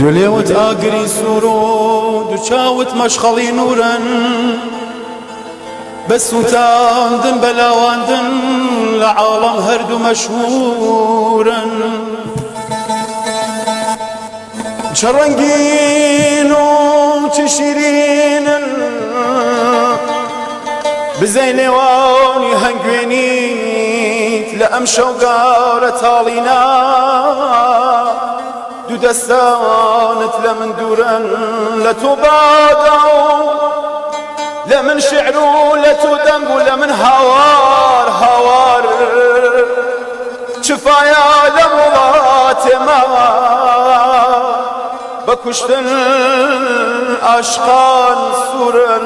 دوو لێوت ئاگری سوور و دوو چاوت مەشخەڵی نوورن بە سووتاندن بە لاواندن لە عاڵەم هەردوو مەشهوورن چ ڕەنگین و چ شیرینن بزەی لێوانی هەنگوێنیت لە ئەم شەوگارە تاڵینا دوو دەستانت لە من دوورن لە تۆ بادا و لە من شعر و لە تۆ دەنگ و لە من هاوار هاوار چفایا لەم وڵاتێ ما بە کوشتن ئاشقان سوورن.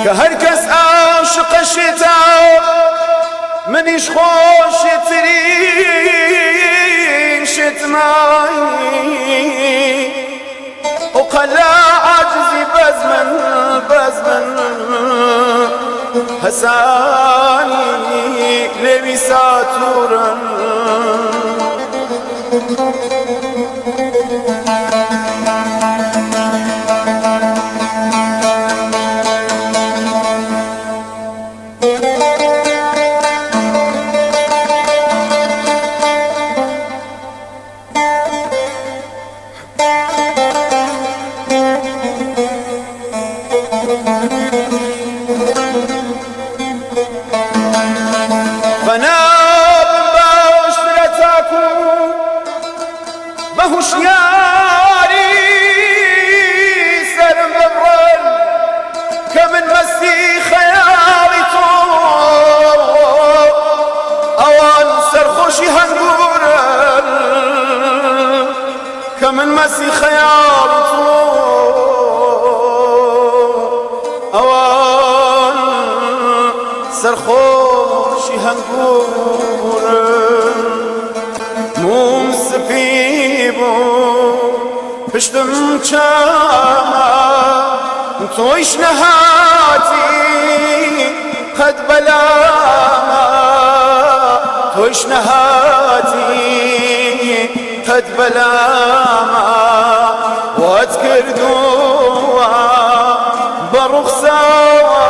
کە هەر کەس ئاشقە شێتە منیش خۆشترین شێتمای ئۆقەلا عاجزی بەس من بەس من هەسانی لێوی ساتورن. فەنابم باشترە تاکو بە هوشیاری سەرم ببڕن کە من مەستی خەیاڵی تۆ ئەوان سەرخۆشی هەنگورن کە من مەستی خەیاڵی تۆ ئەوان سەرخۆشی هەنگورن موم سپی بوو پشتم چاما تۆیش نەهاتی قەت بەلاما تۆیش نەهاتی قەت بەلاما وات کردووە بە ڕوخسارم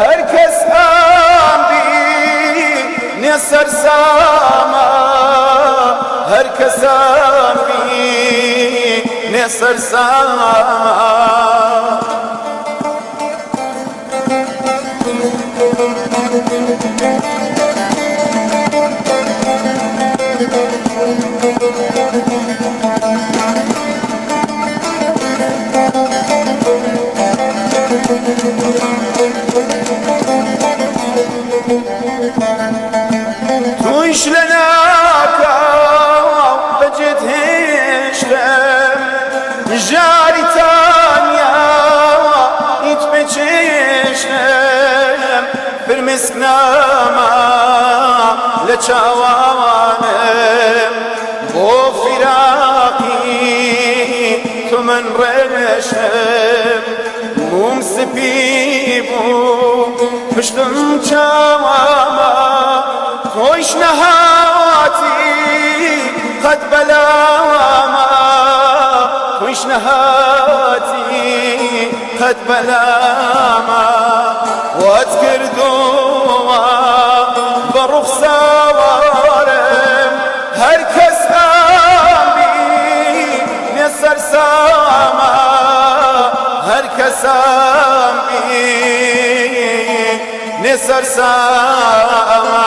هەر کەس ئەم بینێ سەرسامە هەر کەسم بینێ سەرسامە. تویش لە ناکاو بەجێت هێشتم ژاری تانیا هیچ پێچێشتم فرمسک ناما لە چاوانم بۆ فیراقی تو من ڕێشم موم سپی بوو پشتم چاوامە تۆیش نەهاتی قەت بەلاما تۆیش نەهاتی قەت بەلاما وات کردووە بە ڕوخسارم هەر کەس ئەمبینێ سەرسامە هەر کەس ئەمبینێ سەرسامە.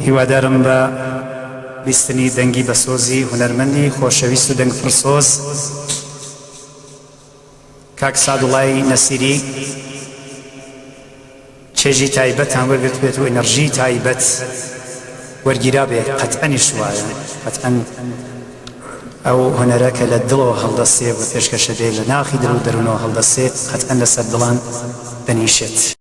هیوادارم بە بیستنی دەنگی بەسۆزی هونەرمەندی خۆشەویست و دەنگ پڕسۆز کاک سادوڵای نەسیری چێژی تایبەتان وەرگرتبێت و ئینەڕژی تایبەت وەرگیرابێ قەتئەنیش وایە قەتئەن ئەو هونەرە کە لە دڵەوە هەڵدەستێ و پێشکەشە بێ لە ناخی دڵ و دەروونەوە هەڵدەستێت قەتئەن لەسەر دڵان دەنیشێت.